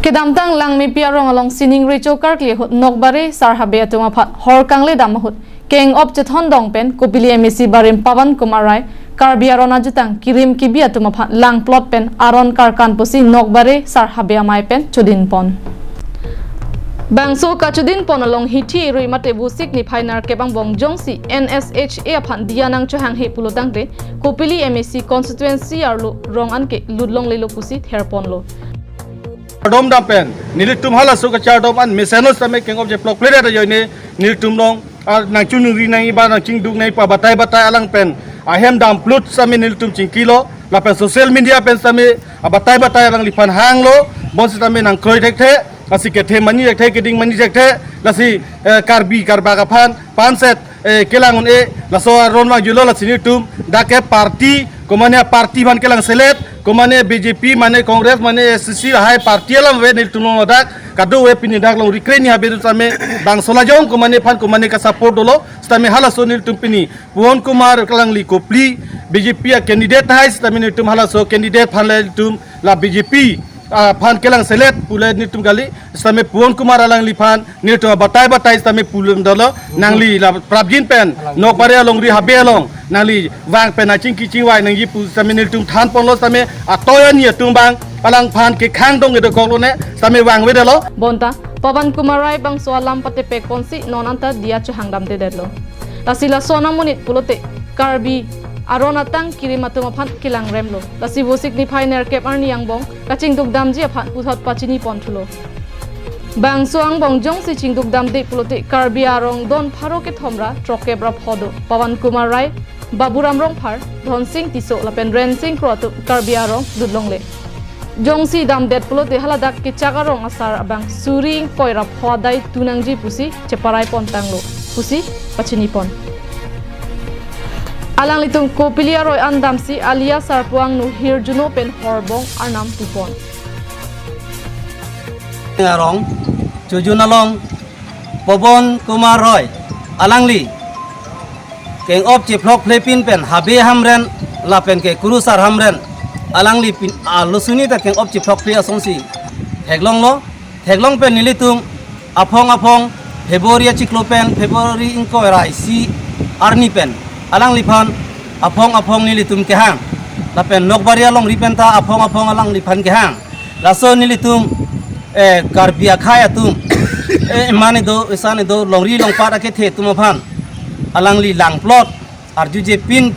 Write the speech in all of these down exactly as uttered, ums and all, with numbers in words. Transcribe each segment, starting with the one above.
Kedamtang Langmepi arong along sining recho karkli ahut Nokbare Sar Habe atum aphan hor kangledam ahut keng-op chethondong pen Kopili M A C barim Pawan Kumar Rai, Karbi aron ajutang kirim kibi atum aphan langplot pen aron karkan pusi Nokbare Sar Habe amei pen chodinpon. Bangso kachodinpon along hithi erui mate Vosik niphai nerkep angbong jongsi N S H A aphan diya nangchohanghe pulotangte Kopili M A C constituency arlo rong an ke lutlonglelo pusi therponlo. Kachardom dam pen nelitum halaso kachardom an mesenlo sitame keng-op cheplokpledet ajoine nelitum along, ah, nangchunungri nangji ba nangchingduk nangji pu abatai batai alang pen ahem damplut sitame nelitum chingkilo, lapen social media pen sitame abatai batai alangliphan hanglo, bonsitame nangkroi thekthe, lasi kethe mani thekthe, keding mani thekthe, lasi, eh, Karbi Karbak aphan panset, eh, kelang un-e, laso aron vangjulo, lasi nelitum dak ke party, komane party aphan kelangselet, komane B J P, mane Congress, mane A C C, lahai party alam ave nelitum along dak, kadokave pini dak longri kre ni habe sitame bangso lajong komane aphan komane kasupport dolo, sitame halaso nelitum pini Pawan Kumar alangli Kopili B J P a candidate tahai sitame nelitum halaso candidate aphan le nelitum la B J P aphan kelangselet pule nelitum kali, sitame Pawan Kumar alangliphan nelitum abatai batai sitame pulang dolo, nangli la prapjin pen Nokbare alongri habe along nangli vang pen nangchingki chingvai nangji pu sitame nelitum thanponlo, sitame atoya ni atum bang alangphan kekhang dong edokoklo ne sitame vangvedetlo. Bonta Pawan Kumar Rai bangso alam patepekponsi non anta diya chohangdamdedetlo. Lasi laso amonit pulote Karbi aron atang kirim atum aphan kelangremlo. Lasi Vosik niphai nerkep arni angbong kachingdukdamji aphan puthot pachinipon thulo. Bangso angbong jongsi chingdukdamde pulote Karbi arong don pharo kethom ra throkkep ra pho do. Pawan Kumar Rai, Baburam Rongphar, Dhonsing Tisso lapen Rensing Kro atum Karbi arong lutlongle. Jongsi damdet pulote haladak kechak arong asar abang suri ingkoi ra pho adai tu nangji pusi cheparai pontanglo pusi pachinipon. Alanglitum Kopili aroi an damsi alia sarpo angno hirjuno pen horbong arnam pupon. Arong chojun along Pawan Kumar Roy alangli keng-op chephlokphlepin pen Habe Hamren lapen ke Kurusar Hamren alangli pin alo suni ta keng-op chephlokphli asonsi theklonglo. Theklong pen nelitum aphong aphong February achiklo pen February ingkoi ra isi arni pen alangliphan aphong aphong nelitum kehang. Lapen Nokbare alongri pen ta aphong aphong alangliphan kehang. Laso nelitum, eh, Karbi akhei atum, eh, mane do, isane do, longri longpat akethe atum aphan alangli langplot arjujepin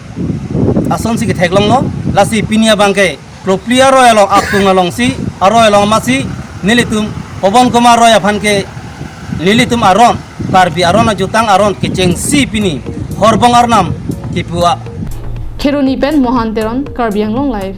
asonsi ketheklonglo. Lasi pini abang ke Kopili aroi along aktung alongsi, aroi along amatsi nelitum Pawan Kumar Roy aphan ke nelitum aron, Karbi aron ajutang aron kechengsi pini horbong arnam kipu-a. Kheroni pen Mohan Teron, Karbi Anglong Live.